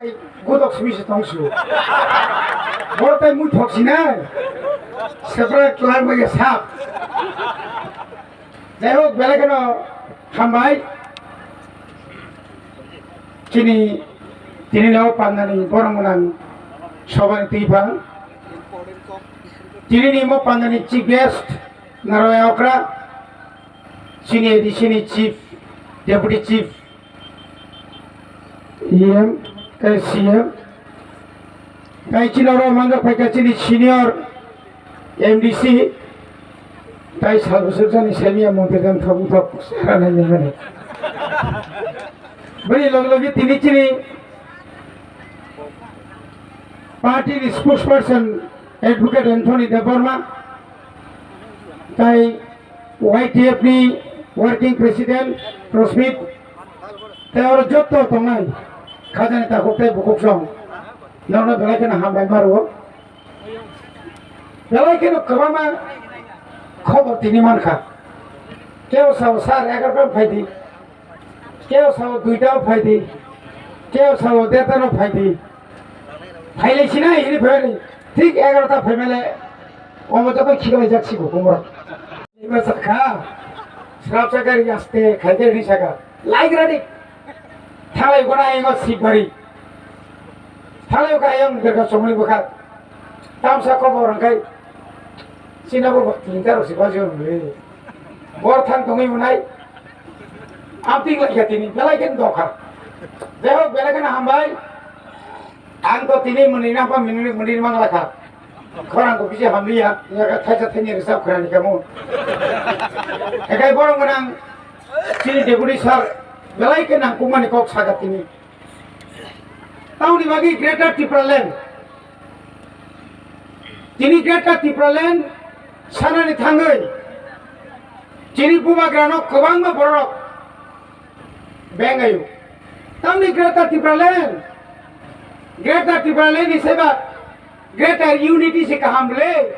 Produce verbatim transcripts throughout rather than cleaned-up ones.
Godok simi se tong su. Boro tai mui thok sinai. Separate lang bai sap. Jai hok, belai kheno hambai. Chini, tini no pandani borong gwnang sobani twi phang. Tini ni mo pandani chief guest, Naroya Okra, chini A D C ni chief, deputy chief, E M, tei C M, tei chini oro manjak phaikha chini senior M D C, tei sal bwswk jani senior montri jani thok thok sara nai nai mani. Bini log logi tini chini party ni spokesperson Advocate Anthony Debbarma, tei Y T F ni working president Prosmit, tei oro jotto tongnai khajani takhuk tei bukhuk song, norokno belai kheno hambai ma rwo. Belai kheno kwbangma khobor tini mankha. Kebo sao sir egarota phai di, kebo sao duita phai di, kebo sao derta no phai di. Phailai sinai hini phai di. Thik egarota phaimale omo joto khiklai jak sigo kumro. Ima sakha, srapsa gari aste khaikhe ri saka. Lai gradi. Thalai gona ingo sikbari. Thalai ka ayang derga chomli bwkha. Tamsa kobo rangkai. Sina bo tinta rok sikwa jor muli. Bor thang tongwi munai. Amting lai ka tini. Belai ken dokha. Jai hok, belai ken hambai. Ang to tini muni nang pa muni muni mang lakha. Khorang ko bisi hamliya, ya ka thaisa thaini risa khorang ni kamu. Ekai borong gwnang chini deputy sir, belai ke nang kumani kok saga tini. Tauni bagi Greater Tipraland. Tini Greater Tipraland sanani thangwi. Chini bubagrano kwbangma borok Bengayo. Tamni Greater Tipraland. Greater Tipraland ni seba Greater Unity se kaham le.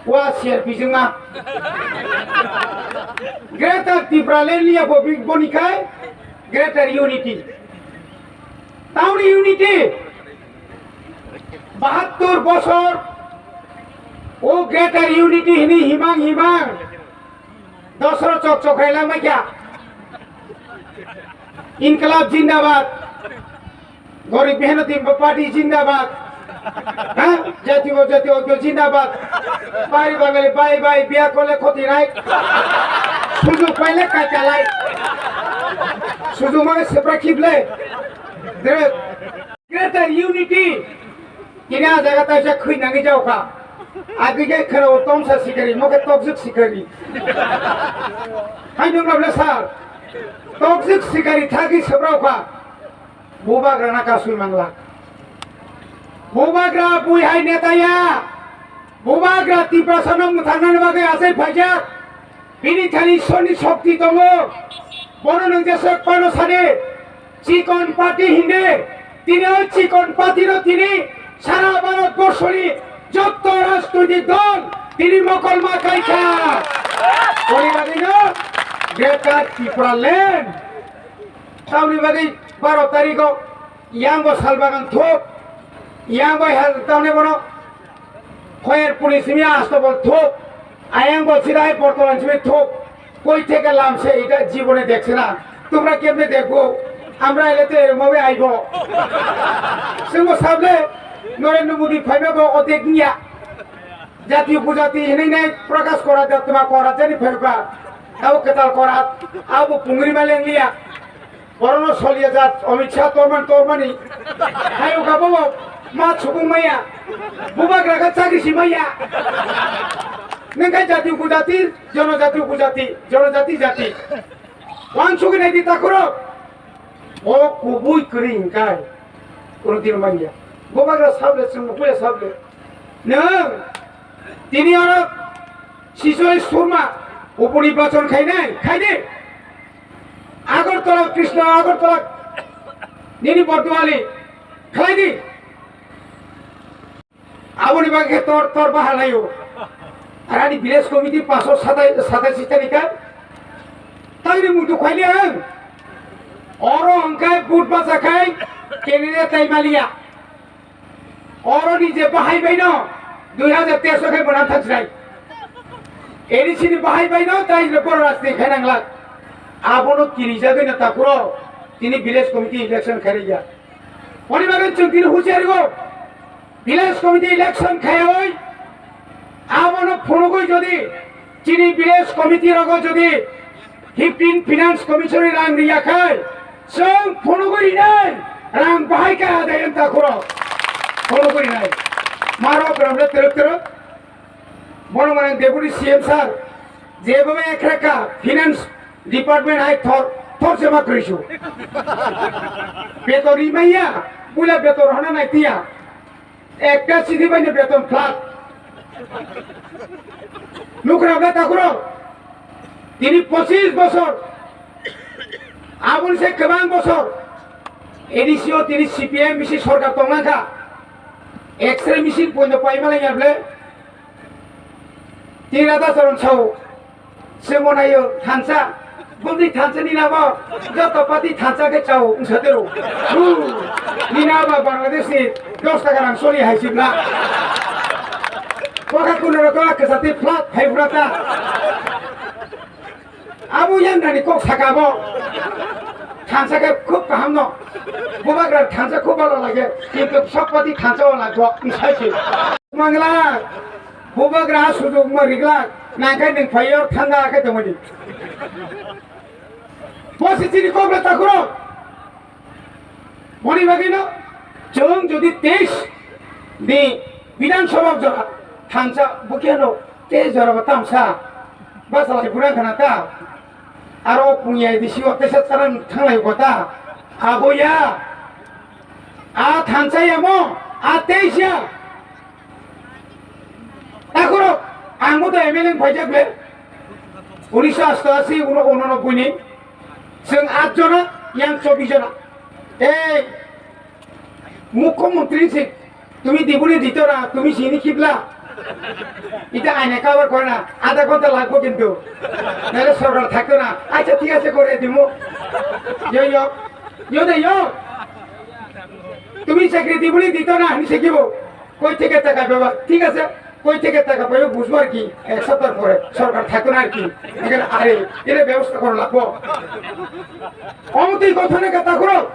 Wa siar bijima. Greater Tipraland ni abo big boni kai Greater Unity. Tamni Unity. Bahattur bosor o Greater Unity hini himang himang. Dosro chok chok hai langmai kya? Inqilab zindabad. Gorib Mehnati Party zindabad. Ha? Jati o jati o zindabad. Bari Bangali bye bye, biya korle khoti nai. Sujug paile kai kalai. Sujug mane sepra khible. Dere. Greater Unity. Kini a jaga taisa khwi nangwi jaokha. Agwi khe kheno tomsa sikari, mo khe tokjwk sikari. Hai nung rok le sir. Tokjwk sikari thagwi sabraokha. Bubagra na kasui mangla. Bubagra bui hai neta ya. Bubagra Tiprasa no mwthangnani bagwi achai phaijak. Bini thani Ishwarni shokti tongo. Bono nwng jeswk phano sadi, chikon party hindi. Tini o chikon party no tini sara Bharat borshoni jotto rajnoitik dol tini mokol ma kaikha. Boni bagwi no Greater Tipraland. Tamni bagwi baro tarikh o yang bo sal bagan thuk, yang bai hal tamni bono Khoyer puni simi astobol thuk, ayang bol sida hai portolan simi thuk, koi theke lamse ita jibone dekse na, tumra kemne dekbo, amra ele to ermo be aibo. Singbo sable, Narendra Modi phaiba bo odek niya. Jati upojati hinai nai Prakash Kora Jatma Kora jani phaiba, abo ketal Kora, abo pungri ma lengliya. Orono soliya jat Amit Shah torman tormani. Hayo ka bobo ma chukung maya. Bubagra ka chakri si maya. Nengkai jati upojati, jonojati upojati, jonojati jati. Wan sugi nai di takuro. O kubui kri ingkai. Kunu din manya. Bubagra sable sung kuya sable. Neng tini oro Sisoi Surma uponi bachon khainai, khaidi. Agartala Krishna, Agartala nini Borduali, khlaidi. Aboni bagwi khe tor, tor baha laio. Arani village committee paso satai, satai sitani ka. Tangni muitu khaili ang. Oro hwnkhe vote bacha khai, Candidate tai maliya. Oroni je bahai baino dui hajar teis o khe bo nang thang sinai. A D C ni bahai baino tai je boro rajniti khai nang lak. Abono kirijagwi no takhuro tini village committee election khairiya. Oni bagwi chwng tini husiari go. Village committee election khaiwi abono phunugwi jodi chini village committee rogo jodi fifteen finance commission ni rang riya khai, chwng phunugwi rinai rang bahai kha adai wng takhuro phunugwi rinai. Maro bwrwmle twrwk twrwk. Bono mane deputy C M sir, jebo ekhreka finance department hai thor thor se ma krisu. Beton rimaiya, buila beton hona nai tiya. Ekta chini bai ni beton flat. Nukra ba takhuro. Tini pochis bosor. Aboni se kwbang bosor. A D C o tini C P I M bisi sorkar tonglang kha. X-ray machine poino pai malai ya ble. Tini Radha Charan sao. Chwngbo naio thansa, bumdi thansa nini abo, joto pati thansa khe chao wngsa tero. Hu, nini abo Bangladesh ni dos taka rang soli hai sibla. Koka kunoro koka kwchati flat hai bwrata. Abo yang nani kok saka abo. Thansa khe khub kaham no. Bubagra thansa khub bhalo lage, kintu sok pati thansa o lagbo, wngsa se. Mangla. Bubagra sujukma riglak, nangkhe nwng phaiyo thanda khe tongmani. Bo se chini kok le takhuro. Boni bagwino chwng jodi teis ni Bidhan Sabha jora thansa bukheno teis jora bo tamsa basa lai burang khana ta. Aro pungya disi o tesa charan thanglai kota. Abo ya. A thansa ya mo, a teis ya. Takhurok, ang bo to M L A wng phaijak le. Unisho astaasi uno unonobboi ni. Chwng at jona, yang chobbish jona. Ei, mukhyamantri se, tumi dibuni ditora, tumi sini kibla. Ita aine cover kore na, adha ghonta lagbo kintu. Nale sorkar thakto na. Acha, thik ache, kore dimu. Yo, yo. Yo de, yo. Tumi chakri dibuni dito na, hinwi se kibo. Koi theke taka peba, thik ache, koi theke taka peba bujbo ar ki, ek saptah pore sorkar thakto na ar ki, ekhane are, ere bebosta kora lagbo. Omo twi kothone kata kuro,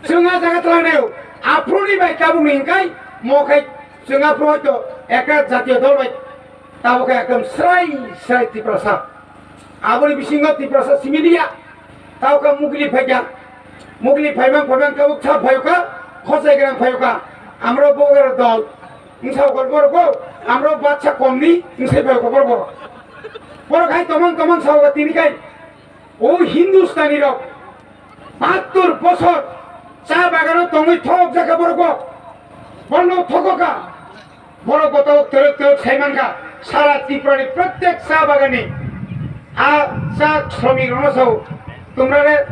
chwng a jaga twlang nayo, aphuru ni bai tabuk ni hwnkai, mo khai chwng aphuru hoito ekta jatiyo dol bai, tabuk khe ekdom srai srai Tiprasa. Aboni bisingo Tiprasa simi liya. Tao kha mukli phaikha. Mukli phaimang phaimang tabuk sa phaiyokha. Khosai grang phaiyokha. Amro bogar dol. Wngsa okol borok bo. Amro batsa komni wngsai phaiyokha borok bo. Borok hai tomang tomang sa okha tini kai. O Hindustani rok. Bahattur bosor cha bagano tongwi thok jakha borok bo. Bono thokokha. Borok gotobok twrwk twrwk sai mankha, sara Tripura ni protek cha bagani a cha sromik rokno sao, tumrare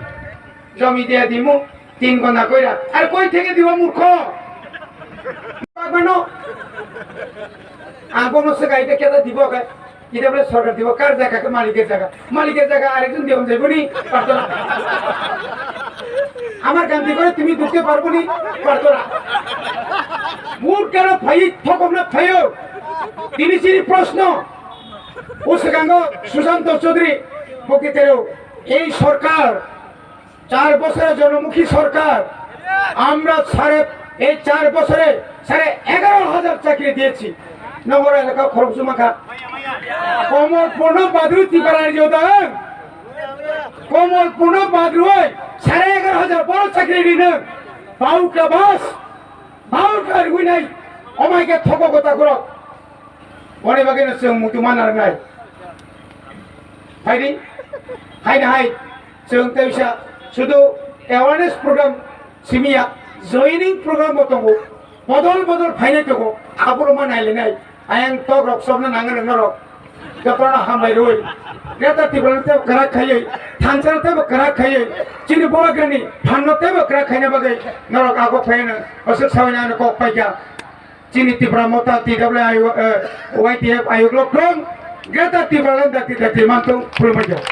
jomi dia dimu tin gona koira. Ar koi theke dibo murkho? Bagmano. Ang bono swkai de keta dibo khe. Ida bole sorkar dibo, kar jaga khe maliker jaga. Maliker jaga arekjon dibo jai boni, partora. Amar ganti kore tumi dhukte parboni, partora. Mur karo phai, thokokna phaio. Tini chini proshno. O swkango Sushanta Chaudhary, bokitero, ei sorkar, চার বছরের জনমুখী সরকার, আমরা সাড়ে, এই চার বছরে সাড়ে এগারো হাজার চাকরি দিয়েছি। নগর এলাকা খরচ মাখা। কমল পূর্ণ বাদুরি ত্রিপুরা রাজ্য দান। কমল পূর্ণ বাদুরি সাড়ে এগারো হাজার বড় চাকরি দিন। বাউকা বাস, বাউকা রুইনাই, অমাইকে থক কথা করো। Boni bagwi no chwng muitu ma narwknai. Phaidi, haino hai chwng teisa sudu awareness program simiya, joining program bo tongo, bodol bodol phainai tongo, aphuru ma nailainai. Ayang tok rok sobna nangwi rwng norok. Jotono hambai rwi. Greater Tipraland tebo kwrak khaiwi, thansa tebo kwrak khaiwi, chini Bubagrani phanno tebo kwrak khaina bagwi norok abo phaino aswk sawi nang kok paikha. Chini Tipra Motha T W I, eh, Y T F ayuk lokrong, Greater Tipraland dakti dakti mantong, khulumbaijak.